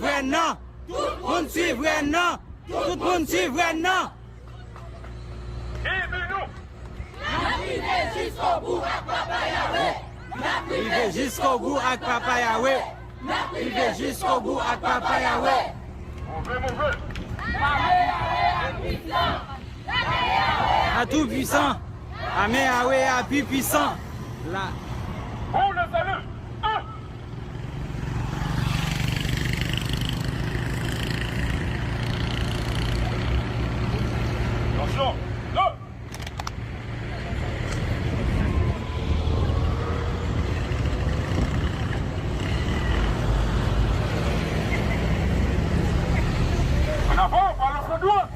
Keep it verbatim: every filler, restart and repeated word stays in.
Rèn nan. Tout moun swiv rèn nan. Tout moun swiv rèn nan. Ede nou. N ap rive jiskobou ak Papa Yawe. N ap rive jiskobou ak Papa Yawe. N ap rive jiskobou ak Papa Yawe. Move, move. Papa Yawe a pwisan. A tou pwisan. Ame Yawe a pi pwisan. La. Pou le salut. Un. Attention. Deux. En avant, par le fond droit.